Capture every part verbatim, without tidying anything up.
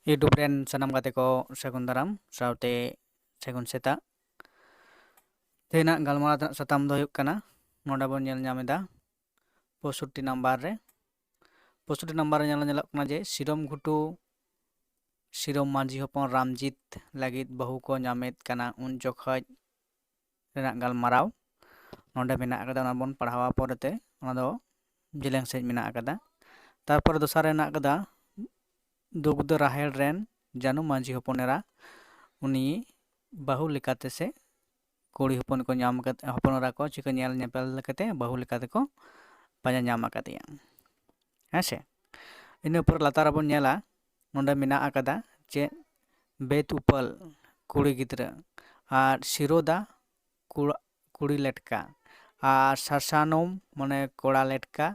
YouTube ᱨᱮᱱ ᱥᱟᱱᱟᱢ ᱜᱟᱛᱮ ᱠᱚ ᱥᱟᱹᱜᱩᱱ ᱫᱟᱨᱟᱢ ᱥᱟᱶᱛᱮ ᱥᱟᱹᱜᱩᱱ ᱥᱮᱛᱟᱜ᱾ ᱛᱮᱦᱮᱧᱟᱜ ᱜᱟᱞᱢᱟᱨᱟᱣ ᱨᱮᱱᱟᱜ ᱥᱟᱛᱟᱢ ᱫᱚ ᱦᱩᱭᱩᱜ ᱠᱟᱱᱟ, ᱱᱚᱰᱮ ᱵᱚᱱ ᱧᱮᱞ ᱧᱟᱢ ᱮᱫᱟ ᱯᱚᱸᱭᱥᱚᱴᱴᱤ ᱱᱟᱢᱵᱟᱨ ᱨᱮ᱾ ᱯᱚᱸᱭᱥᱚᱴᱴᱤ ᱱᱟᱢᱵᱟᱨ ᱨᱮ ᱧᱮᱞ ᱧᱮᱞᱚᱜ ᱠᱟᱱᱟ ᱡᱮ ᱥᱤᱨᱚᱢ ᱜᱷᱩᱴᱩ ᱥᱤᱨᱚᱢ ᱢᱟᱹᱡᱷᱤ ᱦᱚᱯᱚᱱ ᱨᱟᱢᱡᱤᱛ ᱞᱟᱹᱜᱤᱫ ᱵᱟᱹᱦᱩ ᱠᱚ ᱧᱟᱢᱮᱫ ᱠᱟᱱᱟ, ᱩᱱ ᱡᱚᱠᱷᱚᱡ ᱨᱮᱱᱟᱜ ᱜᱟᱞᱢᱟᱨᱟᱣ ᱱᱚᱰᱮ ᱢᱮᱱᱟᱜ ᱟᱠᱟᱫᱟ, ᱚᱱᱟ ᱵᱚᱱ ᱯᱟᱲᱦᱟᱣᱟ ᱯᱚᱨᱮᱛᱮ, ᱚᱱᱟ ᱫᱚ ᱡᱮᱞᱮᱧ ᱥᱟᱺᱦᱤᱡ ᱢᱮᱱᱟᱜ ᱟᱠᱟᱫᱟ᱾ ᱛᱟᱨᱯᱚᱨᱮ ᱫᱚᱥᱟᱨ ᱨᱮ ᱢᱮᱱᱟᱜ ᱟᱠᱟᱫᱟ, ᱫᱩᱜᱽᱫᱷᱚ ᱨᱟᱦᱮᱲ ᱨᱮᱱ ᱡᱟᱹᱱᱩ ᱢᱟᱹᱡᱷᱤ ᱦᱚᱯᱚᱱ ᱮᱨᱟ, ᱩᱱᱤ ᱵᱟᱹᱦᱩ ᱞᱮᱠᱟᱛᱮ ᱥᱮ ᱠᱩᱲᱤ ᱦᱚᱯᱚᱱ ᱠᱚ ᱧᱟᱢ ᱠᱟᱛᱮ, ᱦᱚᱯᱚᱱ ᱮᱨᱟ ᱠᱚ ᱪᱤᱠᱟᱹ ᱧᱮᱞ ᱧᱮᱯᱮᱞ ᱠᱟᱛᱮ ᱵᱟᱹᱦᱩ ᱞᱮᱠᱟ ᱛᱮᱠᱚ ᱯᱟᱸᱡᱟ ᱧᱟᱢ ᱟᱠᱟᱫᱮᱭᱟ᱾ ᱦᱮᱸ ᱥᱮ? ᱤᱱᱟᱹ ᱯᱚᱨ ᱞᱟᱛᱟᱨ ᱨᱮᱵᱚᱱ ᱧᱮᱞᱟ, ᱱᱚᱰᱮ ᱢᱮᱱᱟᱜ ᱟᱠᱟᱫᱟ ᱪᱮᱫ, ᱵᱮᱛ ᱩᱯᱟᱹᱞ ᱠᱩᱲᱤ ᱜᱤᱫᱽᱨᱟᱹ, ᱟᱨ ᱥᱤᱨᱳᱫᱟ ᱠᱩᱲᱟ-, ᱠᱩᱲᱤ ᱞᱮᱴᱠᱟ, ᱟᱨ ᱥᱟᱥᱟᱱᱚᱢ ᱢᱟᱱᱮ ᱠᱚᱲᱟ ᱞᱮᱴᱠᱟ᱾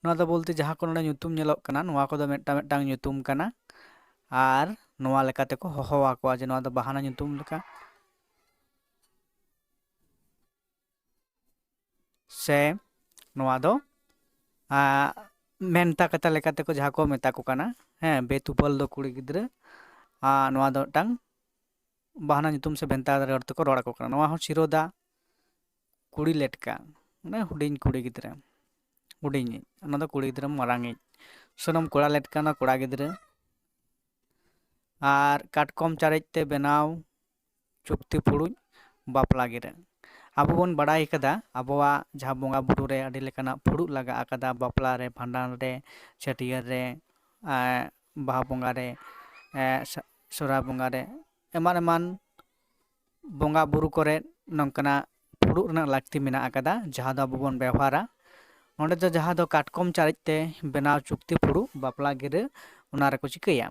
ᱱᱚᱣᱟ ᱫᱚ ᱵᱚᱞᱛᱮ ᱡᱟᱦᱟᱸ ᱠᱚ ᱱᱚᱰᱮ ᱧᱩᱛᱩᱢ ᱧᱮᱞᱚᱜ ᱠᱟᱱᱟ, ᱱᱚᱣᱟ ᱠᱚᱫᱚ ᱢᱤᱫᱴᱟᱝ ᱢᱤᱫᱴᱟᱝ ᱧᱩᱛᱩᱢ ᱠᱟᱱᱟ, ᱟᱨ ᱱᱚᱣᱟ ᱞᱮᱠᱟ ᱛᱮᱠᱚ ᱦᱚᱦᱚ ᱟᱠᱚᱣᱟ ᱡᱮ ᱱᱚᱣᱟ ᱫᱚ ᱵᱟᱦᱟᱱᱟ ᱧᱩᱛᱩᱢ ᱞᱮᱠᱟ, ᱥᱮ ᱟᱸ, ᱢᱮᱱᱛᱟ ᱠᱟᱛᱷᱟ ᱞᱮᱠᱟ ᱛᱮᱠᱚ ᱡᱟᱦᱟᱸ ᱠᱚ ᱢᱮᱛᱟ ᱠᱚ ᱠᱟᱱᱟ, ᱦᱮᱸ, ᱵᱮᱛᱩᱯᱟᱹᱞ ᱫᱚ ᱠᱩᱲᱤ ᱜᱤᱫᱽᱨᱟᱹ, ᱟᱨ ᱱᱚᱣᱟ ᱫᱚ ᱢᱤᱫᱴᱟᱝ ᱵᱟᱦᱱᱟ ᱧᱩᱛᱩᱢ ᱥᱮ ᱵᱷᱮᱱᱛᱟ ᱨᱚᱲ ᱛᱮᱠᱚ ᱨᱚᱲ ᱟᱠᱚ ᱠᱟᱱᱟ᱾ ᱱᱚᱣᱟ ᱦᱚᱸ ᱥᱤᱨᱳᱫᱟ ᱠᱩᱲᱤ ᱞᱮᱴᱠᱟ, ᱢᱟᱱᱮ ᱦᱩᱰᱤᱧ ᱠᱩᱲᱤ ᱜᱤᱫᱽᱨᱟᱹ, ᱦᱩᱰᱤᱧᱤᱡ, ᱚᱱᱟ ᱫᱚ ᱠᱩᱲᱤ ᱜᱤᱫᱽᱨᱟᱹ ᱢᱟᱨᱟᱝᱤᱡ᱾ ᱥᱩᱱᱩᱢ ᱠᱚᱲᱟ ᱞᱮᱴᱠᱟ, ᱚᱱᱟ ᱠᱚᱲᱟ ᱜᱤᱫᱽᱨᱟᱹ᱾ ᱟᱨ ᱠᱟᱴᱠᱚᱢ ᱪᱟᱨᱮᱡ ᱛᱮ ᱵᱮᱱᱟᱣ ᱪᱩᱠᱛᱤ ᱯᱷᱩᱲᱩᱜ ᱵᱟᱯᱞᱟ ᱜᱤᱨᱟᱹ᱾ ᱟᱵᱚ ᱵᱚᱱ ᱵᱟᱲᱟᱭ ᱠᱟᱫᱟ, ᱟᱵᱚᱣᱟᱜ ᱡᱟᱦᱟᱸ ᱵᱚᱸᱜᱟ ᱵᱩᱨᱩ ᱨᱮ ᱟᱹᱰᱤ ᱞᱮᱠᱟᱱᱟᱜ ᱯᱷᱩᱲᱩᱜ ᱞᱟᱜᱟᱜ ᱟᱠᱟᱫᱟ, ᱵᱟᱯᱞᱟ ᱨᱮ, ᱵᱷᱟᱸᱰᱟᱱ ᱨᱮ, ᱪᱷᱟᱹᱴᱭᱟᱹᱨ ᱨᱮ, ᱮᱸ, ᱵᱟᱦᱟ ᱵᱚᱸᱜᱟ ᱨᱮ, ᱮᱸ, ᱥᱟ-, ᱥᱚᱦᱨᱟᱭ ᱵᱚᱸᱜᱟ ᱨᱮ, ᱮᱢᱟᱱ ᱮᱢᱟᱱ ᱵᱚᱸᱜᱟ ᱵᱩᱨᱩ ᱠᱚᱨᱮ ᱱᱚᱝᱠᱟᱱᱟᱜ ᱯᱷᱩᱲᱩᱜ ᱨᱮᱱᱟᱜ ᱞᱟᱹᱠᱛᱤ ᱢᱮᱱᱟᱜ ᱟᱠᱟᱫᱟ, ᱡᱟᱦᱟᱸ ᱫᱚ ᱟᱵᱚ ᱵᱚᱱ ᱵᱮᱣᱦᱟᱨᱟ᱾ ᱱᱚᱸᱰᱮ ᱫᱚ ᱡᱟᱦᱟᱸ ᱫᱚ ᱠᱟᱴᱠᱚᱢ ᱪᱟᱨᱮᱡ ᱛᱮ ᱵᱮᱱᱟᱣ ᱪᱩᱠᱛᱤ ᱯᱷᱩᱲᱩᱜ ᱵᱟᱯᱞᱟ ᱜᱤᱨᱟᱹ, ᱚᱱᱟ ᱨᱮᱠᱚ ᱪᱤᱠᱟᱹᱭᱟ?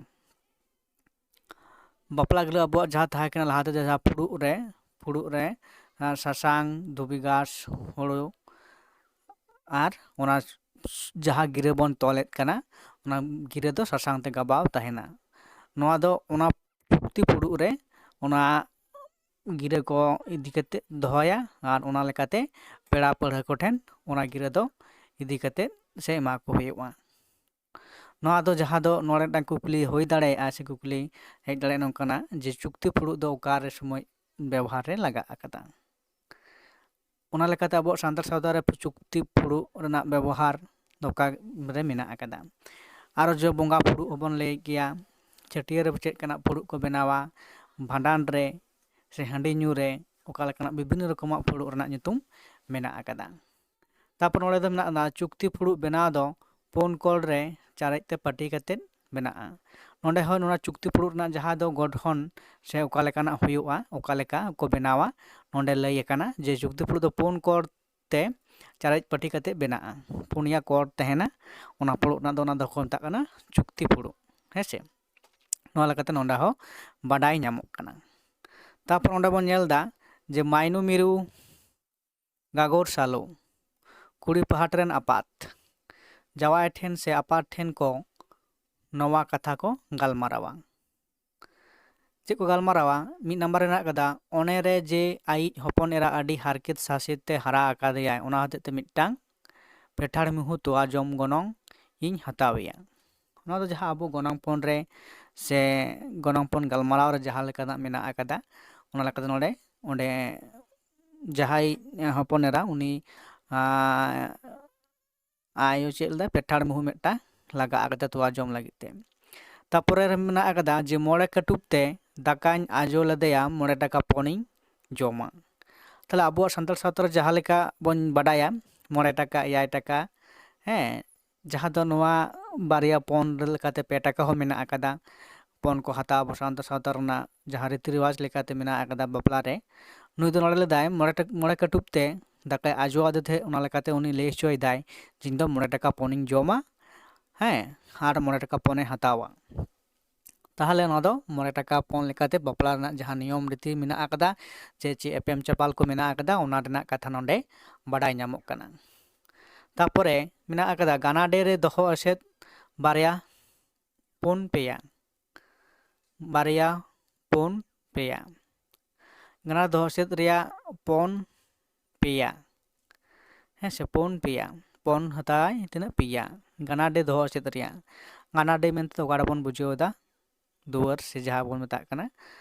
ᱵᱟᱯᱞᱟ ᱜᱤᱨᱟᱹ ᱟᱵᱚᱣᱟᱜ ᱡᱟᱦᱟᱸ ᱛᱟᱦᱮᱸ ᱠᱟᱱᱟ ᱞᱟᱦᱟ ᱛᱮᱫᱚ, ᱡᱟᱦᱟᱸ ᱯᱷᱩᱲᱩᱜ ᱨᱮ, ᱯᱷᱩᱲᱩᱜ ᱨᱮ, ᱟᱸ, ᱥᱟᱥᱟᱝ, ᱫᱷᱩᱵᱤ ᱜᱷᱟᱥ, ᱦᱩᱲᱩ ᱟᱨ ᱚᱱᱟ ᱡᱟᱦᱟᱸ ᱜᱤᱨᱟᱹ ᱵᱚᱱ ᱛᱚᱞᱮᱫ ᱠᱟᱱᱟ, ᱚᱱᱟ ᱜᱤᱨᱟᱹ ᱫᱚ ᱥᱟᱥᱟᱝ ᱛᱮ ᱜᱟᱵᱟᱣ ᱛᱟᱦᱮᱱᱟ᱾ ᱱᱚᱣᱟ ᱫᱚ ᱚᱱᱟ ᱪᱩᱠᱛᱤ ᱯᱷᱩᱲᱩᱜ ᱨᱮ ᱚᱱᱟ ᱜᱤᱨᱟᱹ ᱠᱚ ᱤᱫᱤ ᱠᱟᱛᱮ ᱫᱚᱦᱚᱭᱟ ᱟᱨ ᱚᱱᱟ ᱞᱮᱠᱟᱛᱮ ᱯᱮᱲᱟ ᱯᱟᱹᱲᱦᱟᱹ ᱠᱚᱴᱷᱮᱱ ᱚᱱᱟ ᱜᱤᱨᱟᱹ ᱫᱚ ᱤᱫᱤ ᱠᱟᱛᱮ ᱥᱮ ᱮᱢᱟ ᱠᱚ ᱦᱩᱭᱩᱜᱼᱟ᱾ ᱱᱚᱣᱟ ᱫᱚ ᱡᱟᱦᱟᱸ ᱫᱚ ᱱᱚᱰᱮ ᱢᱤᱫᱴᱟᱝ ᱠᱩᱠᱞᱤ ᱦᱩᱭ ᱫᱟᱲᱮᱭᱟᱜᱼᱟ ᱥᱮ ᱠᱩᱠᱞᱤ ᱦᱮᱡ ᱫᱟᱲᱮᱭᱟᱜᱼᱟ ᱱᱚᱝᱠᱟᱱᱟᱜ ᱡᱮ ᱪᱩᱠᱛᱤ ᱯᱷᱩᱲᱩᱜ ᱫᱚ ᱚᱠᱟᱨᱮ ᱥᱚᱢᱚᱭ ᱵᱮᱵᱚᱦᱟᱨ ᱨᱮ ᱞᱟᱜᱟᱜ ᱟᱠᱟᱫᱟ᱾ ᱚᱱᱟ ᱞᱮᱠᱟᱛᱮ ᱟᱵᱚᱣᱟᱜ ᱥᱟᱱᱛᱟᱲ ᱥᱟᱶᱛᱟ ᱨᱮ ᱪᱩᱠᱛᱤ ᱯᱷᱩᱲᱩᱜ ᱨᱮᱱᱟᱜ ᱵᱮᱵᱚᱦᱟᱨ ᱫᱚ ᱚᱠᱟ ᱨᱮ ᱢᱮᱱᱟᱜ ᱟᱠᱟᱫᱟ᱾ ᱟᱨᱚ ᱡᱮ ᱵᱚᱸᱜᱟ ᱯᱷᱩᱲᱩᱜ ᱦᱚᱸᱵᱚᱱ ᱞᱟᱹᱭ ᱜᱮᱭᱟ, ᱪᱷᱟᱹᱴᱭᱟᱹᱨ ᱨᱮ ᱪᱮᱫ ᱞᱮᱠᱟᱱᱟᱜ ᱯᱷᱩᱲᱩᱜ ᱠᱚ ᱵᱮᱱᱟᱣᱟ, ᱵᱷᱟᱸᱰᱟᱱ ᱨᱮ ᱥᱮ ᱦᱟᱺᱰᱤ ᱧᱩ ᱨᱮ ᱚᱠᱟ ᱞᱮᱠᱟᱱᱟᱜ ᱵᱤᱵᱷᱤᱱᱱᱚ ᱨᱚᱠᱚᱢᱟᱜ ᱯᱷᱩᱲᱩᱜ ᱨᱮᱱᱟᱜ ᱧᱩᱛᱩᱢ ᱢᱮᱱᱟᱜ ᱟᱠᱟᱫᱟ᱾ ᱛᱟᱨᱯᱚᱨ ᱱᱚᱰᱮ ᱫᱚ ᱢᱮᱱᱟᱜ ᱟᱠᱟᱫᱟ ᱪᱩᱠᱛᱤ ᱯᱷᱩᱲᱩᱜ ᱵᱮᱱᱟᱣ ᱫᱚ ᱯᱩᱱ ᱠᱚᱬ ᱨᱮ ᱪᱟᱨᱮᱡ ᱛᱮ ᱯᱟᱹᱴᱤ ᱠᱟᱛᱮᱫ ᱵᱮᱱᱟᱜᱼᱟ᱾ ᱱᱚᱰᱮ ᱦᱚᱸ ᱱᱚᱣᱟ ᱪᱩᱠᱛᱤ ᱯᱷᱩᱲᱩᱜ ᱨᱮᱱᱟᱜ ᱡᱟᱦᱟᱸ ᱫᱚ ᱜᱚᱴᱷᱚᱱ ᱥᱮ ᱚᱠᱟ ᱞᱮᱠᱟᱱᱟᱜ ᱦᱩᱭᱩᱜᱼᱟ, ᱚᱠᱟ ᱞᱮᱠᱟ ᱠᱚ ᱵᱮᱱᱟᱣᱟ, ᱱᱚᱰᱮ ᱞᱟᱹᱭ ᱟᱠᱟᱱᱟ ᱡᱮ ᱪᱩᱠᱛᱤ ᱯᱷᱩᱲᱩᱜ ᱫᱚ ᱯᱩᱱ ᱠᱚᱬ ᱛᱮ ᱪᱟᱨᱮᱡ ᱯᱟᱹᱴᱤ ᱠᱟᱛᱮᱫ ᱵᱮᱱᱟᱜᱼᱟ᱾ ᱯᱩᱱᱭᱟ ᱠᱚᱬ ᱛᱟᱦᱮᱱᱟ, ᱚᱱᱟ ᱯᱷᱩᱲᱩᱜ ᱨᱮᱱᱟᱜ ᱫᱚ ᱚᱱᱟ ᱫᱚᱠᱚ ᱢᱮᱛᱟᱜ ᱠᱟᱱᱟ ᱪᱩᱠᱛᱤ ᱯᱷᱩᱲᱩᱜ᱾ ᱦᱮᱸ ᱥᱮ, ᱱᱚᱣᱟ ᱞᱮᱠᱟᱛᱮ ᱱᱚᱰᱮ ᱦᱚᱸ ᱵᱟᱰᱟᱭ ᱧᱟᱢᱚᱜ ᱠᱟᱱᱟ᱾ ᱛᱟᱨᱯᱚᱨ ᱚᱸᱰᱮ ᱵᱚᱱ ᱧᱮᱞ ᱮᱫᱟ ᱡᱮ ᱢᱟᱭᱱᱩ ᱢᱤᱨᱩ, ᱜᱟᱜᱚᱨ ᱥᱟᱞᱚ, ᱠᱩᱲᱤ ᱯᱟᱦᱴᱟ ᱨᱮᱱ ᱟᱯᱟᱛ, ᱡᱟᱶᱟᱭ ᱴᱷᱮᱱ ᱥᱮ ᱟᱯᱟᱛ ᱴᱷᱮᱱ ᱠᱚ ᱱᱚᱣᱟ ᱠᱟᱛᱷᱟ ᱠᱚ ᱜᱟᱞᱢᱟᱨᱟᱣᱟ᱾ ᱪᱮᱫ ᱠᱚ ᱜᱟᱞᱢᱟᱨᱟᱣᱟ? ᱢᱤᱫ ᱱᱟᱢᱵᱟᱨ ᱨᱮ ᱢᱮᱱᱟᱜ ᱟᱠᱟᱫᱟ, ᱚᱱᱮ ᱨᱮ ᱡᱮ ᱟᱭᱤᱡ ᱦᱚᱯᱚᱱ ᱮᱨᱟ ᱟᱹᱰᱤ ᱦᱟᱨᱠᱮᱛ ᱥᱟᱥᱮᱛ ᱛᱮ ᱦᱟᱨᱟ ᱟᱠᱟᱫᱮᱭᱟᱭ, ᱚᱱᱟ ᱦᱚᱛᱮᱡ ᱛᱮ ᱢᱤᱫᱴᱟᱝ ᱯᱮᱴᱷᱟᱲ ᱢᱤᱦᱩ ᱛᱚᱣᱟ ᱡᱚᱢ ᱜᱚᱱᱚᱝ ᱤᱧ ᱦᱟᱛᱟᱣᱮᱭᱟ᱾ ᱱᱚᱣᱟ ᱫᱚ ᱡᱟᱦᱟᱸ ᱟᱵᱚ ᱜᱚᱱᱚᱝ ᱯᱚᱱ ᱨᱮ ᱥᱮ ᱜᱚᱱᱚᱝ ᱯᱚᱱ ᱜᱟᱞᱢᱟᱨᱟᱣ ᱨᱮ ᱡᱟᱦᱟᱸ ᱞᱮᱠᱟᱱᱟᱜ ᱢᱮᱱᱟᱜ ᱟᱠᱟᱫᱟ, ᱚᱱᱟ ᱞᱮᱠᱟᱛᱮ ᱱᱚᱰᱮ, ᱚᱸᱰᱮ ᱡᱟᱦᱟᱸᱭ ᱦᱚᱯᱚᱱ ᱮᱨᱟ ᱩᱱᱤ, ᱟᱸ, ᱟᱭᱳ ᱪᱮᱫ ᱞᱮᱫᱟ, ᱯᱮᱴᱷᱟᱲ ᱢᱤᱦᱩ ᱢᱤᱫᱴᱟᱝ ᱞᱟᱜᱟ ᱟᱠᱟᱫᱟ ᱛᱚᱣᱟ ᱡᱚᱢ ᱞᱟᱹᱜᱤᱫ ᱛᱮ᱾ ᱛᱟᱯᱚᱨᱮ ᱨᱮ ᱢᱮᱱᱟᱜ ᱟᱠᱟᱫᱟ ᱡᱮ ᱢᱚᱬᱮ ᱠᱟᱹᱴᱩᱵ ᱛᱮ ᱫᱟᱠᱟᱧ ᱟᱡᱚ ᱞᱮᱫᱮᱭᱟ, ᱢᱚᱬᱮ ᱴᱟᱠᱟ ᱯᱚᱱᱤᱧ ᱡᱚᱢᱟ᱾ ᱛᱟᱦᱞᱮ ᱟᱵᱚᱣᱟᱜ ᱥᱟᱱᱛᱟᱲ ᱥᱟᱶᱛᱟ ᱨᱮ ᱡᱟᱦᱟᱸ ᱞᱮᱠᱟ ᱵᱚᱱ ᱵᱟᱰᱟᱭᱟ, ᱢᱚᱬᱮ ᱴᱟᱠᱟ, ᱮᱭᱟᱭ ᱴᱟᱠᱟ, ᱦᱮᱸ, ᱡᱟᱦᱟᱸ ᱫᱚ ᱱᱚᱣᱟ ᱵᱟᱨᱭᱟ ᱯᱚᱱ ᱞᱮᱠᱟᱛᱮ ᱯᱮ ᱴᱟᱠᱟ ᱦᱚᱸ ᱢᱮᱱᱟᱜ ᱟᱠᱟᱫᱟ᱾ ᱯᱚᱱ ᱠᱚ ᱦᱟᱛᱟᱣᱟ ᱟᱵᱚ ᱥᱟᱱᱛᱟᱲ ᱥᱟᱶᱛᱟ ᱨᱮᱱᱟᱜ ᱡᱟᱦᱟᱸ ᱨᱤᱛᱤ ᱨᱮᱣᱟᱡᱽ ᱞᱮᱠᱟᱛᱮ ᱢᱮᱱᱟᱜ ᱟᱠᱟᱫᱟ ᱵᱟᱯᱞᱟ ᱨᱮ᱾ ᱱᱩᱭ ᱫᱚ ᱱᱚᱰᱮ ᱞᱮᱫᱟᱭ ᱢᱚᱬᱮ ᱴᱟᱠ-, ᱢᱚᱬᱮ ᱠᱟᱹᱴᱩᱵ ᱛᱮ ᱫᱟᱠᱟᱭ ᱟᱡᱚ ᱟᱫᱮ ᱛᱟᱦᱮᱸᱫ, ᱚᱱᱟ ᱞᱮᱠᱟᱛᱮ ᱩᱱᱤ ᱞᱟᱹᱭ ᱦᱚᱪᱚᱭᱮᱫᱟᱭ ᱡᱮ ᱤᱧ ᱫᱚ ᱢᱚᱬᱮ ᱴᱟᱠᱟ ᱯᱚᱱᱤᱧ ᱡᱚᱢᱟ, ᱦᱮᱸ, ᱟᱨ ᱢᱚᱬᱮ ᱴᱟᱠᱟ ᱯᱚᱱᱮ ᱦᱟᱛᱟᱣᱟ᱾ ᱛᱟᱦᱚᱞᱮ ᱱᱚᱣᱟ ᱫᱚ ᱢᱚᱬᱮ ᱴᱟᱠᱟ ᱯᱚᱱ ᱞᱮᱠᱟᱛᱮ ᱵᱟᱯᱞᱟ ᱨᱮᱱᱟᱜ ᱡᱟᱦᱟᱸ ᱱᱤᱭᱚᱢ ᱨᱤᱛᱤ ᱢᱮᱱᱟᱜ ᱟᱠᱟᱫᱟ, ᱪᱮ ᱪᱮᱫ ᱮᱯᱮᱢ ᱪᱟᱯᱟᱞ ᱠᱚ ᱢᱮᱱᱟᱜ ᱟᱠᱟᱫᱟ, ᱚᱱᱟ ᱨᱮᱱᱟᱜ ᱠᱟᱛᱷᱟ ᱱᱚᱰᱮ ᱵᱟᱰᱟᱭ ᱧᱟᱢᱚᱜ ᱠᱟᱱᱟ᱾ ᱛᱟᱯᱚᱨᱮ ᱢᱮᱱᱟᱜ ᱟᱠᱟᱫᱟ ᱜᱟᱱᱟᱰᱮ ᱨᱮ ᱫᱚᱦᱚ ᱮᱥᱮᱫ ᱵᱟᱨᱭᱟ ᱯᱩᱱ ᱯᱮᱭᱟ, ᱵᱟᱨᱭᱟ ᱯᱩᱱ ᱯᱮᱭᱟ᱾ ᱜᱟᱱᱟᱰᱮ ᱫᱚᱦᱚ ᱮᱥᱮᱫ ᱨᱮᱭᱟᱜ ᱯᱚᱱ ᱯᱮᱭᱟ, ᱦᱮᱸ ᱥᱮ, ᱯᱚᱱ ᱯᱮᱭᱟ, ᱯᱚᱱ ᱦᱟᱛᱟᱣᱟᱭ ᱛᱤᱱᱟᱹᱜ? ᱯᱮᱭᱟ᱾ ᱜᱟᱱᱟᱰᱮ ᱫᱚᱦᱚ ᱮᱥᱮᱫ ᱨᱮᱭᱟᱜ, ᱜᱟᱱᱟᱰᱤ ᱢᱮᱱᱛᱮ ᱫᱚ ᱚᱠᱟᱴᱟᱜ ᱵᱚᱱ ᱵᱩᱡᱷᱟᱹᱣ ᱮᱫᱟ, ᱫᱩᱣᱟᱹᱨ ᱥᱮ ᱡᱟᱦᱟᱸ ᱵᱚᱱ ᱢᱮᱛᱟᱜ ᱠᱟᱱᱟ,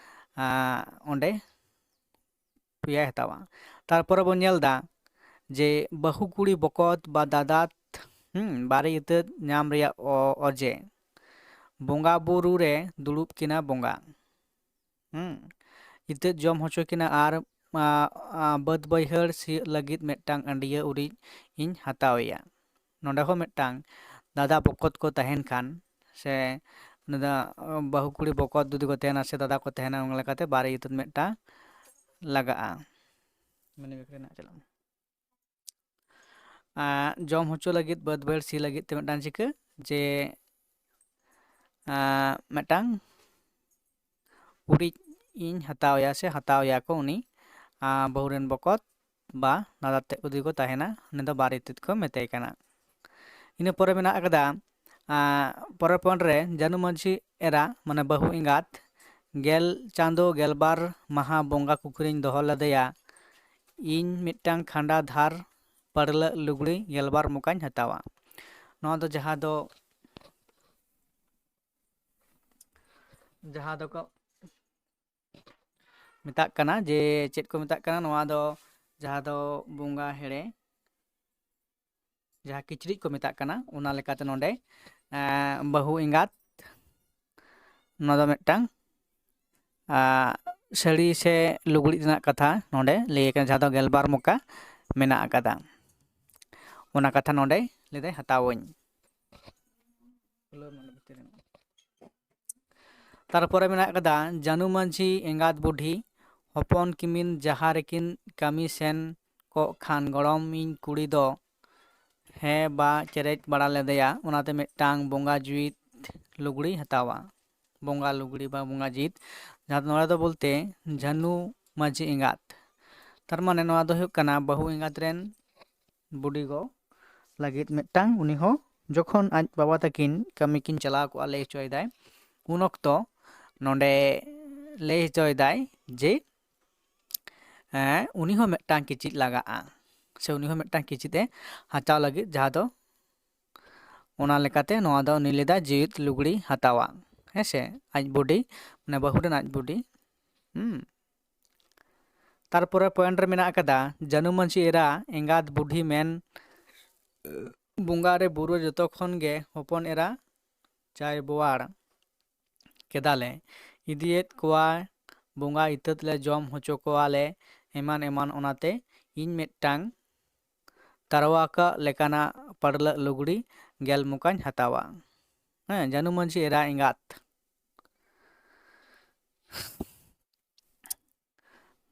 ᱟᱸ, ᱚᱸᱰᱮ ᱯᱮᱭᱟᱭ ᱦᱟᱛᱟᱣᱟ᱾ ᱛᱟᱨᱯᱚᱨᱮ ᱵᱚᱱ ᱧᱮᱞ ᱮᱫᱟ ᱡᱮ ᱵᱟᱹᱦᱩ ᱠᱩᱲᱤ ᱵᱚᱠᱚᱛ ᱵᱟ ᱫᱟᱫᱟᱛ, ᱦᱩᱸ, ᱵᱟᱨᱮ ᱤᱛᱟᱹᱛ ᱧᱟᱢ ᱨᱮᱭᱟᱜ ᱚ-, ᱚᱡᱮ, ᱵᱚᱸᱜᱟ ᱵᱩᱨᱩ ᱨᱮ ᱫᱩᱲᱩᱵ ᱠᱤᱱᱟ ᱵᱚᱸᱜᱟ᱾ ᱦᱩᱸ, ᱤᱛᱟᱹᱛ ᱡᱚᱢ ᱦᱚᱪᱚ ᱠᱤᱱᱟ ᱟᱨ, ᱟ, ᱟ, ᱵᱟᱹᱫᱽ ᱵᱟᱹᱭᱦᱟᱹᱲ ᱥᱤᱭᱳᱜ ᱞᱟᱹᱜᱤᱫ ᱢᱤᱫᱴᱟᱝ ᱟᱹᱰᱤᱭᱟᱹ ᱩᱨᱤᱡ ᱤᱧ ᱦᱟᱛᱟᱣ ᱮᱭᱟ᱾ ᱱᱚᱰᱮ ᱦᱚᱸ ᱢᱤᱫᱴᱟᱝ ᱫᱟᱫᱟ ᱵᱚᱠᱚᱛ ᱠᱚ ᱛᱟᱦᱮᱱ ᱠᱷᱟᱱ, ᱥᱮ ᱩᱱᱤ ᱫᱚ ᱵᱟᱹᱦᱩ ᱠᱩᱲᱤ ᱵᱚᱠᱚᱛ ᱡᱩᱫᱤ ᱠᱚ ᱛᱟᱦᱮᱱᱟ ᱥᱮ ᱫᱟᱫᱟ ᱠᱚ ᱛᱟᱦᱮᱱᱟ, ᱚᱱᱟ ᱞᱮᱠᱟᱛᱮ ᱵᱟᱨᱮ ᱤᱛᱟᱹᱛ ᱢᱤᱫᱴᱟᱝ ᱞᱟᱜᱟᱜᱼᱟ᱾ ᱢᱟᱱᱮ ᱵᱮᱠ ᱨᱮᱱᱟᱜ ᱪᱟᱞᱟᱜ ᱢᱮ᱾ ᱟᱸ, ᱡᱚᱢ ᱦᱚᱪᱚ ᱞᱟᱹᱜᱤᱫ, ᱵᱟᱹᱫᱽ ᱵᱟᱹᱭᱦᱟᱹᱲ ᱥᱤ ᱞᱟᱹᱜᱤᱫ ᱛᱮ ᱢᱤᱫᱴᱟᱝ ᱪᱤᱠᱟᱹ ᱡᱮ, ᱟᱸ, ᱢᱤᱫᱴᱟᱝ ᱩᱨᱤᱡ ᱤᱧ ᱦᱟᱛᱟᱣ ᱮᱭᱟ ᱥᱮ ᱦᱟᱛᱟᱣ ᱮᱭᱟ ᱠᱚ ᱩᱱᱤ, ᱟᱸ, ᱵᱟᱹᱦᱩ ᱨᱮᱱ ᱵᱚᱠᱚᱛ ᱵᱟ ᱫᱟᱫᱟ ᱛᱮᱫ ᱠᱚ ᱡᱩᱫᱤ ᱠᱚ ᱛᱟᱦᱮᱱᱟ, ᱩᱱᱤ ᱫᱚ ᱵᱟᱨᱮ ᱤᱛᱟᱹᱛ ᱠᱚ ᱢᱮᱛᱟᱭ ᱠᱟᱱᱟ᱾ ᱤᱱᱟᱹ ᱯᱚᱨᱮ ᱢᱮᱱᱟᱜ ᱟᱠᱟᱫᱟ, ᱟᱸ, ᱯᱚᱨᱮᱨ point ᱨᱮ ᱡᱟᱹᱱᱩ ᱢᱟᱹᱡᱷᱤ ᱮᱨᱟ, ᱢᱟᱱᱮ ᱵᱟᱹᱦᱩ ᱮᱸᱜᱟᱛ, ᱜᱮᱞ ᱪᱟᱸᱫᱳ ᱜᱮᱞᱵᱟᱨ ᱢᱟᱦᱟ ᱵᱚᱸᱜᱟ ᱠᱩᱠᱷᱨᱤᱧ ᱫᱚᱦᱚ ᱞᱮᱫᱮᱭᱟ, ᱤᱧ ᱢᱤᱫᱴᱟᱝ ᱠᱷᱟᱸᱰᱟ ᱫᱷᱟᱨ ᱯᱟᱹᱲᱞᱟᱹᱜ ᱞᱩᱜᱽᱲᱤ ᱜᱮᱞᱵᱟᱨ ᱢᱚᱠᱟᱧ ᱦᱟᱛᱟᱣᱟ᱾ ᱱᱚᱣᱟ ᱫᱚ ᱡᱟᱦᱟᱸ ᱫᱚ, ᱡᱟᱦᱟᱸ ᱫᱚᱠᱚ ᱢᱮᱛᱟᱜ ᱠᱟᱱᱟ ᱡᱮ, ᱪᱮᱫ ᱠᱚ ᱢᱮᱛᱟᱜ ᱠᱟᱱᱟ ᱱᱚᱣᱟ ᱫᱚ, ᱡᱟᱦᱟᱸ ᱫᱚ ᱵᱚᱸᱜᱟ ᱦᱮᱲᱮ, ᱡᱟᱦᱟᱸ ᱠᱤᱪᱨᱤᱡ ᱠᱚ ᱢᱮᱛᱟᱜ ᱠᱟᱱᱟ, ᱚᱱᱟ ᱞᱮᱠᱟᱛᱮ ᱱᱚᱰᱮ, ᱮᱸ, ᱵᱟᱹᱦᱩ ᱮᱸᱜᱟᱛ, ᱱᱚᱣᱟ ᱫᱚ ᱢᱤᱫᱴᱟᱝ, ᱟᱸ, ᱥᱟᱹᱲᱤ ᱥᱮ ᱞᱩᱜᱽᱲᱤᱡ ᱨᱮᱱᱟᱜ ᱠᱟᱛᱷᱟ ᱱᱚᱰᱮ ᱞᱟᱹᱭ ᱠᱟᱱᱟ, ᱡᱟᱦᱟᱸ ᱫᱚ ᱜᱮᱞᱵᱟᱨ ᱢᱚᱠᱟ ᱢᱮᱱᱟᱜ ᱟᱠᱟᱫᱟ᱾ ᱚᱱᱟ ᱠᱟᱛᱷᱟ ᱱᱚᱰᱮ ᱞᱟᱹᱭᱫᱟᱭ ᱦᱟᱛᱟᱣᱟᱹᱧ᱾ ᱛᱟᱨᱯᱚᱨᱮ ᱢᱮᱱᱟᱜ ᱟᱠᱟᱫᱟ ᱡᱟᱹᱱᱩ ᱢᱟᱹᱡᱷᱤ ᱮᱸᱜᱟᱛ ᱵᱩᱰᱷᱤ, ᱦᱚᱯᱚᱱ ᱠᱤᱢᱤᱱ ᱡᱟᱦᱟᱸ ᱨᱮᱠᱤᱱ ᱠᱟᱹᱢᱤ ᱥᱮᱱ ᱠᱚᱜ ᱠᱷᱟᱱ ᱜᱚᱲᱚᱢᱤᱧ ᱠᱩᱲᱤ ᱫᱚ ᱦᱮᱸ ᱵᱟ ᱪᱮᱨᱮᱡ ᱵᱟᱲᱟ ᱞᱮᱫᱮᱭᱟ᱾ ᱚᱱᱟᱛᱮ ᱢᱤᱫᱴᱟᱝ ᱵᱚᱸᱜᱟ ᱡᱩᱭᱤᱛ ᱞᱩᱜᱽᱲᱤ ᱦᱟᱛᱟᱣᱟ, ᱵᱚᱸᱜᱟ ᱞᱩᱜᱽᱲᱤ ᱵᱟ ᱵᱚᱸᱜᱟ ᱡᱤᱛ, ᱡᱟᱦᱟᱸ ᱫᱚ ᱱᱚᱰᱮ ᱫᱚ ᱵᱚᱞᱛᱮ ᱡᱟᱹᱱᱩ ᱢᱟᱹᱡᱷᱤ ᱮᱸᱜᱟᱛ᱾ ᱛᱟᱨ ᱢᱟᱱᱮ ᱱᱚᱣᱟ ᱫᱚ ᱦᱩᱭᱩᱜ ᱠᱟᱱᱟ ᱵᱟᱹᱦᱩ ᱮᱸᱜᱟᱛ ᱨᱮᱱ ᱵᱩᱰᱤ ᱜᱚ ᱞᱟᱹᱜᱤᱫ ᱢᱤᱫᱴᱟᱝ, ᱩᱱᱤ ᱦᱚᱸ ᱡᱚᱠᱷᱚᱱ ᱟᱡ ᱵᱟᱵᱟ ᱛᱟᱹᱠᱤᱱ ᱠᱟᱹᱢᱤ ᱠᱤᱱ ᱪᱟᱞᱟᱣ ᱠᱚᱜᱼᱟ, ᱞᱟᱹᱭ ᱦᱚᱪᱚᱭᱮᱫᱟᱭ, ᱩᱱ ᱚᱠᱛᱚ ᱱᱚᱰᱮ ᱞᱟᱹᱭ ᱦᱚᱪᱚᱭᱮᱫᱟᱭ ᱡᱮ, ᱦᱮᱸ, ᱩᱱᱤ ᱦᱚᱸ ᱢᱤᱫᱴᱟᱝ ᱠᱤᱪᱨᱤᱡ ᱞᱟᱜᱟᱜᱼᱟ, ᱥᱮ ᱩᱱᱤ ᱦᱚᱸ ᱢᱤᱫᱴᱟᱝ ᱠᱤᱪᱨᱤᱡ ᱮ ᱦᱟᱛᱟᱣ ᱞᱟᱹᱜᱤᱫ, ᱡᱟᱦᱟᱸ ᱫᱚ ᱚᱱᱟ ᱞᱮᱠᱟᱛᱮ ᱱᱚᱣᱟ ᱫᱚ ᱩᱱᱤ ᱞᱟᱹᱭᱫᱟ ᱡᱮᱣᱮᱫ ᱞᱩᱜᱽᱲᱤ ᱦᱟᱛᱟᱣᱟ, ᱦᱮᱸ ᱥᱮ, ᱟᱡ ᱵᱩᱰᱤ, ᱢᱟᱱᱮ ᱵᱟᱹᱦᱩ ᱨᱮᱱ ᱟᱡ ᱵᱩᱰᱤ᱾ ᱦᱩᱸ᱾ ᱛᱟᱨᱯᱚᱨᱮ point ᱨᱮ ᱢᱮᱱᱟᱜ ᱟᱠᱟᱫᱟ, ᱡᱟᱹᱱᱩ ᱢᱟᱹᱡᱷᱤ ᱮᱨᱟ ᱮᱸᱜᱟᱛ ᱵᱩᱰᱷᱤ ᱢᱮᱱ ᱵᱚᱸᱜᱟ ᱨᱮ ᱵᱩᱨᱩ ᱡᱚᱛᱚ ᱠᱷᱚᱱ ᱜᱮ ᱦᱚᱯᱚᱱ ᱮᱨᱟ ᱪᱟᱭ ᱵᱚᱣᱟᱲ ᱠᱮᱫᱟᱞᱮ, ᱤᱫᱤᱭᱮᱫ ᱠᱚᱣᱟ ᱵᱚᱸᱜᱟ ᱤᱛᱟᱹᱛ ᱞᱮ ᱡᱚᱢ ᱦᱚᱪᱚ ᱠᱚᱣᱟᱞᱮ ᱮᱢᱟᱱ ᱮᱢᱟᱱ, ᱚᱱᱟᱛᱮ ᱤᱧ ᱢᱤᱫᱴᱟᱝ ᱛᱟᱨᱣᱟ ᱠᱟᱜ ᱞᱮᱠᱟᱱᱟᱜ ᱯᱟᱹᱲᱞᱟᱹᱜ ᱞᱩᱜᱽᱲᱤ ᱜᱮᱞ ᱢᱚᱠᱟᱧ ᱦᱟᱛᱟᱣᱟ᱾ ᱦᱮᱸ, ᱡᱟᱹᱱᱩ ᱢᱟᱹᱡᱷᱤ ᱮᱨᱟ ᱮᱸᱜᱟᱛ᱾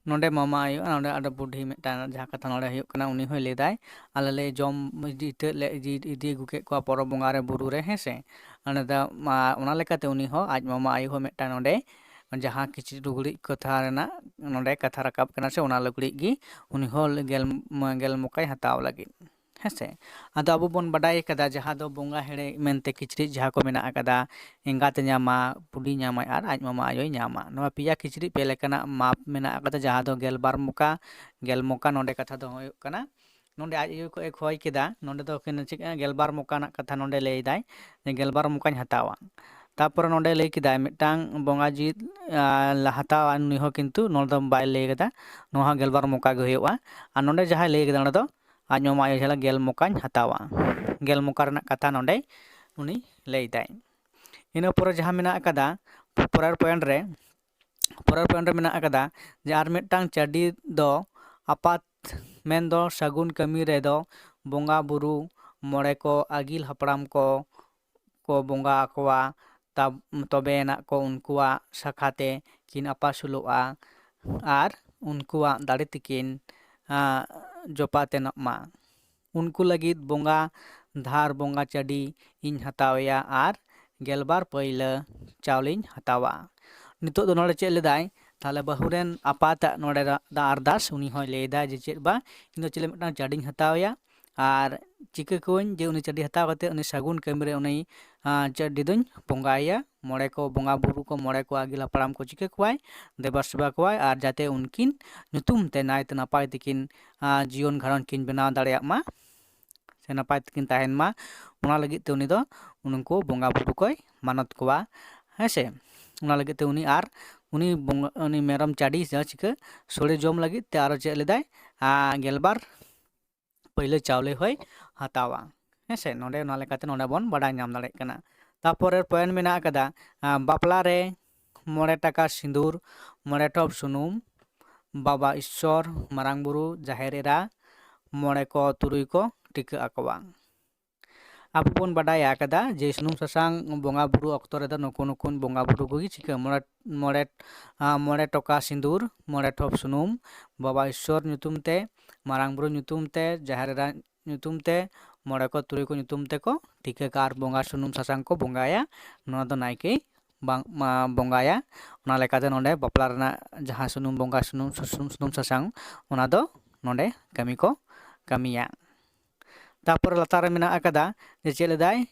ᱱᱚᱰᱮ ᱢᱟᱢᱟ ᱟᱭᱳ, ᱱᱚᱰᱮ ᱟᱨ ᱵᱩᱰᱷᱤ ᱢᱤᱫᱴᱟᱝ ᱡᱟᱦᱟᱸ ᱠᱟᱛᱷᱟ ᱱᱚᱰᱮ ᱦᱩᱭᱩᱜ ᱠᱟᱱᱟ, ᱩᱱᱤ ᱦᱚᱸᱭ ᱞᱟᱹᱭᱫᱟᱭ, ᱟᱞᱮ ᱞᱮ ᱡᱚᱢ ᱤᱫᱤ, ᱤᱛᱟᱹ ᱞᱮ ᱤᱫᱤ, ᱤᱫᱤ ᱟᱹᱜᱩ ᱠᱮᱫ ᱠᱚᱣᱟ ᱯᱚᱨᱚᱵᱽ ᱵᱚᱸᱜᱟ ᱨᱮ ᱵᱩᱨᱩ ᱨᱮ, ᱦᱮᱸ ᱥᱮ᱾ ᱚᱱᱟ ᱫᱚ, ᱢᱟ, ᱚᱱᱟ ᱞᱮᱠᱟᱛᱮ ᱩᱱᱤ ᱦᱚᱸ ᱟᱡ ᱢᱟᱢᱟ ᱟᱭᱳ ᱦᱚᱸ ᱢᱤᱫᱴᱟᱝ ᱱᱚᱰᱮ ᱡᱟᱦᱟᱸ ᱠᱤᱪᱨᱤᱡ ᱞᱩᱜᱽᱲᱤᱡ ᱠᱟᱛᱷᱟ ᱨᱮᱱᱟᱜ ᱱᱚᱰᱮ ᱠᱟᱛᱷᱟ ᱨᱟᱠᱟᱵ ᱠᱟᱱᱟ ᱥᱮ, ᱚᱱᱟ ᱞᱩᱜᱽᱲᱤᱡ ᱜᱮ ᱩᱱᱤ ᱦᱚᱸ ᱜᱮᱞ, ᱜᱮᱞ ᱢᱚᱠᱟᱭ ᱦᱟᱛᱟᱣ ᱞᱟᱹᱜᱤᱫ, ᱦᱮᱸ ᱥᱮ᱾ ᱟᱫᱚ ᱟᱵᱚ ᱵᱚᱱ ᱵᱟᱰᱟᱭ ᱠᱟᱫᱟ, ᱡᱟᱦᱟᱸ ᱫᱚ ᱵᱚᱸᱜᱟ ᱦᱮᱲᱮ ᱢᱮᱱᱛᱮ ᱠᱤᱪᱨᱤᱡ ᱡᱟᱦᱟᱸ ᱠᱚ ᱢᱮᱱᱟᱜ ᱟᱠᱟᱫᱟ, ᱮᱸᱜᱟᱛᱮ ᱧᱟᱢᱟ, ᱵᱩᱰᱷᱤ ᱧᱟᱢᱟᱭ ᱟᱨ ᱟᱡ ᱢᱟᱢᱟ ᱟᱭᱳᱭ ᱧᱟᱢᱟ᱾ ᱱᱚᱣᱟ ᱯᱮᱭᱟ ᱠᱤᱪᱨᱤᱡ ᱯᱮ ᱞᱮᱠᱟᱱᱟᱜ ᱢᱟᱯ ᱢᱮᱱᱟᱜ ᱟᱠᱟᱫᱟ, ᱡᱟᱦᱟᱸ ᱫᱚ ᱜᱮᱞᱵᱟᱨ ᱢᱚᱠᱟ, ᱜᱮᱞ ᱢᱚᱠᱟ ᱱᱚᱰᱮ ᱠᱟᱛᱷᱟ ᱫᱚ ᱦᱩᱭᱩᱜ ᱠᱟᱱᱟ᱾ ᱱᱚᱰᱮ ᱟᱡ ᱟᱭᱳ ᱠᱚ ᱮ ᱠᱷᱚᱭ ᱠᱮᱫᱟ, ᱱᱚᱰᱮ ᱫᱚ ᱠᱤᱱ ᱪᱮᱫ ᱜᱮᱞᱵᱟᱨ ᱢᱚᱠᱟ ᱨᱮᱱᱟᱜ ᱠᱟᱛᱷᱟ ᱱᱚᱰᱮ ᱞᱟᱹᱭᱫᱟᱭ, ᱡᱮ ᱜᱮᱞᱵᱟᱨ ᱢᱚᱠᱟᱧ ᱦᱟᱛᱟᱣᱟ᱾ ᱛᱟᱯᱚᱨᱮ ᱱᱚᱰᱮ ᱞᱟᱹᱭ ᱠᱮᱫᱟᱭ, ᱢᱤᱫᱴᱟᱝ ᱵᱚᱸᱜᱟ ᱡᱤᱣᱤ, ᱟ, ᱦᱟᱛᱟᱣᱟ, ᱱᱩᱭ ᱦᱚᱸ ᱠᱤᱱᱛᱩ ᱱᱚᱰᱮ ᱫᱚ ᱵᱟᱭ ᱞᱟᱹᱭ ᱠᱟᱫᱟ, ᱱᱚᱣᱟ ᱦᱚᱸ ᱜᱮᱞᱵᱟᱨ ᱢᱚᱠᱟ ᱜᱮ ᱦᱩᱭᱩᱜᱼᱟ᱾ ᱟᱨ ᱱᱚᱰᱮ ᱡᱟᱦᱟᱸᱭ ᱞᱟᱹᱭ ᱠᱮᱫᱟ, ᱱᱚᱰᱮ ᱫᱚ ᱟᱡ ᱢᱟᱢᱟ ᱟᱭᱳ ᱡᱷᱟᱞᱟ ᱜᱮᱞ ᱢᱚᱠᱟᱧ ᱦᱟᱛᱟᱣᱟ᱾ ᱜᱮᱞ ᱢᱚᱠᱟ ᱨᱮᱱᱟᱜ ᱠᱟᱛᱷᱟ ᱱᱚᱰᱮ ᱩᱱᱤ ᱞᱟᱹᱭᱫᱟᱭ᱾ ᱤᱱᱟᱹ ᱯᱚᱨᱮ ᱡᱟᱦᱟᱸ ᱢᱮᱱᱟᱜ ᱟᱠᱟᱫᱟ, ᱯᱚᱨᱮᱨ point ᱨᱮ, ᱯᱚᱨᱮᱨ point ᱨᱮ ᱢᱮᱱᱟᱜ ᱟᱠᱟᱫᱟ ᱡᱮ ᱟᱨ ᱢᱤᱫᱴᱟᱝ ᱪᱟᱹᱰᱤ ᱫᱚ ᱟᱯᱟᱛ ᱢᱮᱱᱫᱚ ᱥᱟᱹᱜᱩᱱ ᱠᱟᱹᱢᱤ ᱨᱮᱫᱚ ᱵᱚᱸᱜᱟ ᱵᱩᱨᱩ, ᱢᱚᱬᱮ ᱠᱚ, ᱟᱹᱜᱤᱞ ᱦᱟᱯᱲᱟᱢ ᱠᱚ, ᱠᱚ ᱵᱚᱸᱜᱟ ᱟᱠᱚᱣᱟ, ᱛᱟᱵ-, ᱛᱚᱵᱮᱭᱟᱱᱟᱜ ᱠᱚ ᱩᱱᱠᱩᱣᱟᱜ ᱥᱟᱠᱷᱟ ᱛᱮ ᱠᱤᱱ ᱟᱯᱟᱥᱩᱞᱚᱜᱼᱟ ᱟᱨ ᱩᱱᱠᱩᱣᱟᱜ ᱫᱟᱲᱮ ᱛᱮᱠᱤᱱ, ᱟᱸ, ᱡᱚᱯᱟ ᱛᱮᱱᱚᱜ ᱢᱟ᱾ ᱩᱱᱠᱩ ᱞᱟᱹᱜᱤᱫ ᱵᱚᱸᱜᱟ ᱫᱷᱟᱨ ᱵᱚᱸᱜᱟ ᱪᱟᱹᱰᱤ ᱤᱧ ᱦᱟᱛᱟᱣᱮᱭᱟ ᱟᱨ ᱜᱮᱞᱵᱟᱨ ᱯᱟᱹᱭᱞᱟᱹ ᱪᱟᱣᱞᱮᱧ ᱦᱟᱛᱟᱣᱟ᱾ ᱱᱤᱛᱚᱜ ᱫᱚ ᱱᱚᱰᱮ ᱪᱮᱫ ᱞᱮᱫᱟᱭ? ᱛᱟᱦᱞᱮ ᱵᱟᱹᱦᱩ ᱨᱮᱱ ᱟᱯᱟᱛᱟᱜ ᱱᱚᱰᱮ ᱫᱚ ᱟᱨᱫᱟᱥ, ᱩᱱᱤ ᱦᱚᱸᱭ ᱞᱟᱹᱭᱫᱟ ᱡᱮ ᱪᱮᱫ ᱵᱟ, ᱤᱧ ᱫᱚ ᱪᱮᱫ ᱢᱤᱫᱴᱟᱝ ᱪᱟᱹᱰᱤᱧ ᱦᱟᱛᱟᱣᱮᱭᱟ ᱟᱨ ᱪᱤᱠᱟᱹ ᱠᱚᱣᱟᱹᱧ ᱡᱮ ᱩᱱᱤ ᱪᱟᱹᱰᱤ ᱦᱟᱛᱟᱣ ᱠᱟᱛᱮ ᱩᱱᱤ ᱥᱟᱹᱜᱩᱱ ᱠᱟᱹᱢᱤ ᱨᱮ ᱩᱱᱤ, ᱟᱸ, ᱪᱟᱹᱰᱤ ᱫᱚᱧ ᱵᱚᱸᱜᱟᱭᱮᱭᱟ, ᱢᱚᱬᱮ ᱠᱚ ᱵᱚᱸᱜᱟ ᱵᱩᱨᱩ ᱠᱚ, ᱢᱚᱬᱮ ᱠᱚ ᱟᱹᱜᱤᱞ ᱦᱟᱯᱲᱟᱢ ᱠᱚ ᱪᱤᱠᱟᱹ ᱠᱚᱣᱟᱭ, ᱫᱮᱵᱟ ᱥᱮᱵᱟ ᱠᱚᱣᱟᱭ, ᱟᱨ ᱡᱟᱛᱮ ᱩᱱᱠᱤᱱ ᱧᱩᱛᱩᱢ ᱛᱮ ᱱᱟᱭᱛᱮ ᱱᱟᱯᱟᱭ ᱛᱮᱠᱤᱱ, ᱟᱸ, ᱡᱤᱭᱚᱱ ᱜᱷᱟᱨᱚᱸᱡᱽ ᱠᱤᱱ ᱵᱮᱱᱟᱣ ᱫᱟᱲᱮᱭᱟᱜ ᱢᱟ᱾ ᱥᱮ ᱱᱟᱯᱟᱭ ᱛᱮᱠᱤᱱ ᱛᱟᱦᱮᱱ ᱢᱟ, ᱚᱱᱟ ᱞᱟᱹᱜᱤᱫ ᱛᱮ ᱩᱱᱤ ᱫᱚ ᱩᱱᱠᱩ ᱵᱚᱸᱜᱟ ᱵᱩᱨᱩ ᱠᱚᱭ ᱢᱟᱱᱚᱛ ᱠᱚᱣᱟ᱾ ᱦᱮᱸ ᱥᱮ, ᱚᱱᱟ ᱞᱟᱹᱜᱤᱫ ᱛᱮ ᱩᱱᱤ ᱟᱨ ᱩᱱᱤ ᱵᱚᱸᱜᱟ, ᱩᱱᱤ ᱢᱮᱨᱚᱢ ᱪᱟᱹᱰᱤ ᱡᱟᱦᱟᱸ ᱪᱤᱠᱟᱹ ᱥᱳᱲᱮ ᱡᱚᱢ ᱞᱟᱹᱜᱤᱫ ᱛᱮ ᱟᱨᱚ ᱪᱮᱫ ᱞᱮᱫᱟᱭ, ᱟᱨ ᱜᱮᱞᱵᱟᱨ ᱯᱟᱹᱭᱞᱟᱹ ᱪᱟᱣᱞᱮ ᱦᱚᱸᱭ ᱦᱟᱛᱟᱣᱟ᱾ ᱦᱮᱸ ᱥᱮ, ᱱᱚᱰᱮ ᱚᱱᱟ ᱞᱮᱠᱟᱛᱮ ᱱᱚᱰᱮ ᱵᱚᱱ ᱵᱟᱰᱟᱭ ᱧᱟᱢ ᱫᱟᱲᱮᱭᱟᱜ ᱠᱟᱱᱟ᱾ ᱛᱟᱨᱯᱚᱨᱮ point ᱢᱮᱱᱟᱜ ᱟᱠᱟᱫᱟ, ᱟᱸ, ᱵᱟᱯᱞᱟ ᱨᱮ ᱢᱚᱬᱮ ᱴᱟᱠᱟ ᱥᱤᱸᱫᱩᱨ, ᱢᱚᱬᱮ ᱴᱷᱚᱯ ᱥᱩᱱᱩᱢ, ᱵᱟᱵᱟ ᱤᱥᱥᱚᱨ, ᱢᱟᱨᱟᱝ ᱵᱩᱨᱩ, ᱡᱟᱦᱮᱨ ᱮᱨᱟ, ᱢᱚᱬᱮ ᱠᱚ ᱛᱩᱨᱩᱭ ᱠᱚ ᱴᱤᱠᱟᱹ ᱟᱠᱚᱣᱟ᱾ ᱟᱵᱚ ᱵᱚᱱ ᱵᱟᱰᱟᱭ ᱟᱠᱟᱫᱟ ᱡᱮ ᱥᱩᱱᱩᱢ ᱥᱟᱥᱟᱝ ᱵᱚᱸᱜᱟ ᱵᱩᱨᱩ ᱚᱠᱛᱚ ᱨᱮᱫᱚ ᱱᱩᱠᱩ ᱱᱩᱠᱩᱱ ᱵᱚᱸᱜᱟ ᱵᱩᱨᱩ ᱠᱚᱜᱮ ᱪᱤᱠᱟᱹ ᱢᱚᱬᱮ, ᱢᱚᱬᱮ, ᱟᱸ, ᱢᱚᱬᱮ ᱴᱚᱠᱟ ᱥᱤᱸᱫᱩᱨ, ᱢᱚᱬᱮ ᱴᱷᱚᱯ ᱥᱩᱱᱩᱢ, ᱵᱟᱵᱟ ᱤᱥᱥᱚᱨ ᱧᱩᱛᱩᱢ ᱛᱮ, ᱢᱟᱨᱟᱝ ᱵᱩᱨᱩ ᱧᱩᱛᱩᱢ ᱛᱮ, ᱡᱟᱦᱮᱨ ᱮᱨᱟ ᱧᱩᱛᱩᱢ ᱛᱮ, ᱢᱚᱬᱮ ᱠᱚ ᱛᱩᱨᱩᱭ ᱠᱚ ᱧᱩᱛᱩᱢ ᱛᱮᱠᱚ ᱴᱤᱠᱟᱹ ᱠᱟᱜᱼᱟ ᱟᱨ ᱵᱚᱸᱜᱟ ᱥᱩᱱᱩᱢ ᱥᱟᱥᱟᱝ ᱠᱚ ᱵᱚᱸᱜᱟᱭᱟ᱾ ᱱᱚᱣᱟ ᱫᱚ ᱱᱟᱭᱠᱮ ᱵᱟᱝ, ᱢᱟ, ᱵᱚᱸᱜᱟᱭᱟ᱾ ᱚᱱᱟ ᱞᱮᱠᱟᱛᱮ ᱱᱚᱰᱮ ᱵᱟᱯᱞᱟ ᱨᱮᱱᱟᱜ ᱡᱟᱦᱟᱸ ᱥᱩᱱᱩᱢ ᱵᱚᱸᱜᱟ ᱥᱩᱱᱩᱢ, ᱥᱩ-, ᱥᱩ-, ᱥᱩᱱᱩᱢ ᱥᱟᱥᱟᱝ, ᱚᱱᱟ ᱫᱚ ᱱᱚᱰᱮ ᱠᱟᱹᱢᱤ ᱠᱚ ᱠᱟᱹᱢᱤᱭᱟ᱾ ᱛᱟᱯᱚᱨ ᱞᱟᱛᱟᱨ ᱨᱮ ᱢᱮᱱᱟᱜ ᱟᱠᱟᱫᱟ ᱡᱮ ᱪᱮᱫ ᱞᱮᱫᱟᱭ,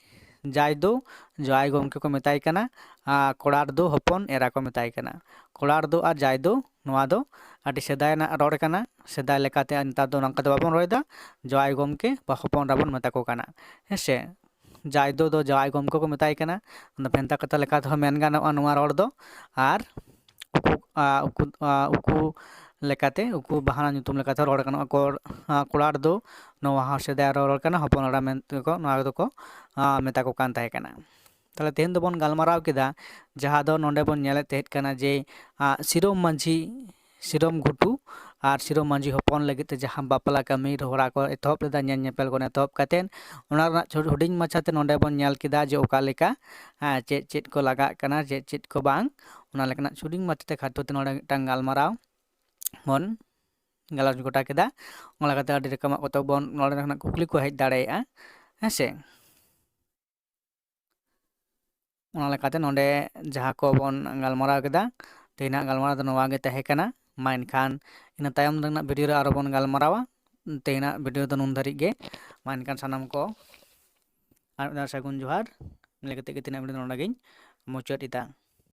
ᱡᱟᱭ ᱫᱚ ᱡᱟᱶᱟᱭ ᱜᱚᱢᱠᱮ ᱠᱚ ᱢᱮᱛᱟᱭ ᱠᱟᱱᱟ, ᱟᱨ ᱠᱚᱲᱟᱨ ᱫᱚ ᱦᱚᱯᱚᱱ ᱮᱨᱟ ᱠᱚ ᱢᱮᱛᱟᱭ ᱠᱟᱱᱟ᱾ ᱠᱚᱲᱟᱨ ᱫᱚ ᱟᱨ ᱡᱟᱭ ᱫᱚ, ᱱᱚᱣᱟ ᱫᱚ ᱟᱹᱰᱤ ᱥᱮᱫᱟᱭ ᱨᱮᱱᱟᱜ ᱨᱚᱲ ᱠᱟᱱᱟ᱾ ᱥᱮᱫᱟᱭ ᱞᱮᱠᱟᱛᱮ ᱱᱮᱛᱟᱨ ᱫᱚ ᱱᱚᱝᱠᱟ ᱫᱚ ᱵᱟᱵᱚᱱ ᱨᱚᱲ ᱮᱫᱟ, ᱡᱟᱶᱟᱭ ᱜᱚᱢᱠᱮ ᱵᱟ ᱦᱚᱯᱚᱱ ᱮᱨᱟ ᱵᱚᱱ ᱢᱮᱛᱟ ᱠᱚ ᱠᱟᱱᱟ᱾ ᱦᱮᱸ ᱥᱮ, ᱡᱟᱭ ᱫᱚ ᱫᱚ ᱡᱟᱶᱟᱭ ᱜᱚᱢᱠᱮ ᱠᱚ ᱢᱮᱛᱟᱭ ᱠᱟᱱᱟ᱾ ᱚᱱᱟ ᱵᱷᱮᱱᱛᱟ ᱠᱟᱛᱷᱟ ᱞᱮᱠᱟ ᱛᱮᱦᱚᱸ ᱢᱮᱱ ᱜᱟᱱᱚᱜᱼᱟ ᱱᱚᱣᱟ ᱨᱚᱲ ᱫᱚ᱾ ᱟᱨ ᱩᱠᱩ, ᱟ, ᱩᱠᱩ, ᱟ, ᱩᱠᱩ ᱞᱮᱠᱟᱛᱮ, ᱩᱠᱩ ᱵᱟᱦᱱᱟ ᱧᱩᱛᱩᱢ ᱞᱮᱠᱟᱛᱮ ᱨᱚᱲ ᱜᱟᱱᱚᱜᱼᱟ᱾ ᱠᱚᱲ-, ᱟ, ᱠᱚᱲᱟᱨ ᱫᱚ, ᱱᱚᱣᱟ ᱦᱚᱸ ᱥᱮᱫᱟᱭ ᱨᱚᱲ ᱠᱟᱱᱟ, ᱦᱚᱯᱚᱱ ᱮᱨᱟ ᱢᱮᱱᱛᱮ ᱠᱚ, ᱱᱚᱣᱟ ᱫᱚᱠᱚ, ᱟ, ᱢᱮᱛᱟ ᱠᱚ ᱠᱟᱱ ᱛᱟᱦᱮᱸ ᱠᱟᱱᱟ᱾ ᱛᱟᱦᱞᱮ ᱛᱮᱦᱮᱧ ᱫᱚᱵᱚᱱ ᱜᱟᱞᱢᱟᱨᱟᱣ ᱠᱮᱫᱟ, ᱡᱟᱦᱟᱸ ᱫᱚ ᱱᱚᱰᱮ ᱵᱚᱱ ᱧᱮᱞᱮᱫ ᱛᱟᱦᱮᱸᱫ ᱠᱟᱱᱟ ᱡᱮ, ᱟ, ᱥᱤᱨᱚᱢ ᱢᱟᱹᱡᱷᱤ, ᱥᱤᱨᱚᱢ ᱜᱷᱩᱴᱩ ᱟᱨ ᱥᱤᱨᱚᱢ ᱢᱟᱹᱡᱷᱤ ᱦᱚᱯᱚᱱ ᱞᱟᱹᱜᱤᱫ ᱛᱮ ᱡᱟᱦᱟᱸ ᱵᱟᱯᱞᱟ ᱠᱟᱹᱢᱤ ᱦᱚᱨᱟ ᱠᱚ ᱮᱛᱚᱦᱚᱵ ᱞᱮᱫᱟ, ᱧᱮᱞ ᱧᱮᱯᱮᱞ ᱠᱷᱚᱱ ᱮᱛᱚᱦᱚᱵ ᱠᱟᱛᱮᱫ, ᱚᱱᱟ ᱨᱮᱱᱟᱜ ᱪᱷᱩ-, ᱦᱩᱰᱤᱧ ᱢᱟᱪᱷᱟᱛᱮ ᱱᱚᱰᱮ ᱵᱚᱱ ᱧᱮᱞ ᱠᱮᱫᱟ ᱡᱮ ᱚᱠᱟ ᱞᱮᱠᱟ, ᱟ, ᱪᱮᱫ ᱪᱮᱫ ᱠᱚ ᱞᱟᱜᱟᱜ ᱠᱟᱱᱟ, ᱪᱮᱫ ᱪᱮᱫ ᱠᱚ ᱵᱟᱝ, ᱚᱱᱟ ᱞᱮᱠᱟᱱᱟᱜ ᱦᱩᱰᱤᱧ ᱢᱟᱪᱷᱟᱛᱮ ᱠᱷᱟᱴᱚ ᱛᱮ ᱱᱚᱰᱮ ᱢᱤᱫᱴᱟᱝ ᱜᱟᱞᱢᱟᱨᱟᱣ ᱵᱚᱱ ᱜᱟᱞᱚᱪ ᱜᱚᱴᱟ ᱠᱮᱫᱟ᱾ ᱚᱱᱟ ᱞᱮᱠᱟᱛᱮ ᱟᱹᱰᱤ ᱨᱚᱠᱚᱢᱟᱜ ᱠᱚᱛᱚ ᱵᱚᱱ ᱱᱚᱰᱮ ᱠᱷᱚᱱᱟᱜ ᱠᱩᱠᱞᱤ ᱠᱚ ᱦᱮᱡ ᱫᱟᱲᱮᱭᱟᱜᱼᱟ, ᱦᱮᱸ ᱥᱮ᱾ ᱚᱱᱟ ᱞᱮᱠᱟᱛᱮ ᱱᱚᱰᱮ ᱡᱟᱦᱟᱸ ᱠᱚᱵᱚᱱ ᱜᱟᱞᱢᱟᱨᱟᱣ ᱠᱮᱫᱟ, ᱛᱮᱦᱮᱧᱟᱜ ᱜᱟᱞᱢᱟᱨᱟᱣ ᱫᱚ ᱱᱚᱣᱟ ᱜᱮ ᱛᱟᱦᱮᱸ ᱠᱟᱱᱟ᱾ ᱢᱟ ᱮᱱᱠᱷᱟᱱ ᱤᱱᱟᱹ ᱛᱟᱭᱚᱢ ᱨᱮᱱᱟᱜ video ᱨᱮ ᱟᱨᱚ ᱵᱚᱱ ᱜᱟᱞᱢᱟᱨᱟᱣᱟ᱾ ᱛᱮᱦᱮᱧᱟᱜ video ᱫᱚ ᱱᱩᱱ ᱫᱷᱟᱹᱨᱤᱡ ᱜᱮ᱾ ᱢᱟ ᱮᱱᱠᱷᱟᱱ ᱥᱟᱱᱟᱢ ᱠᱚ ᱟᱨ ᱢᱤᱫ ᱫᱷᱟᱣ ᱥᱟᱹᱜᱩᱱ ᱡᱚᱦᱟᱨ᱾ ᱤᱱᱟᱹ ᱠᱟᱛᱮ ᱜᱮ ᱛᱮᱦᱮᱧᱟᱜ video ᱫᱚ ᱱᱚᱰᱮ ᱜᱤᱧ ᱢᱩᱪᱟᱹᱫ ᱮᱫᱟ᱾